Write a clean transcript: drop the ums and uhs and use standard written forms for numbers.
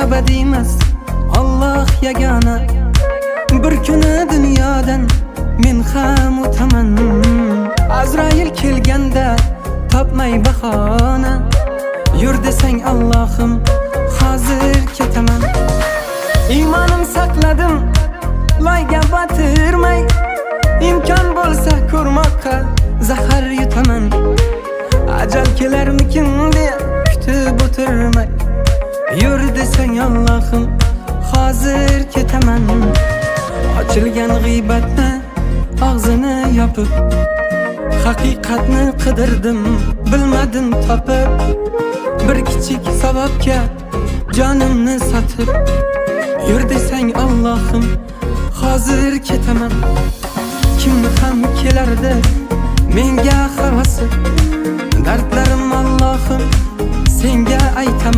Abadiymas, Alloh yagona. Bir kuni dunyodan men ham o'taman. Azroil kelganda topmay bahona, yur desang, Allohim, hozir ketaman. Iymonim saqladim loyga botirmay, imkon bo'lsa ko'rmoqqa zahar yutaman. Ajal kelarmikin deya kutib o'tirmay, yur desang, Allohim, hozir ketaman. Ochilgan g'iybatni og'zini yopib, haqiqatni qidirdim, bilmadim topib. Bir kichik savobga jonimni sotib, yur desang, Allohim, hozir ketaman. Kimni ham kelardi menga havasi, dardlarim, Allohim, senga aytaman.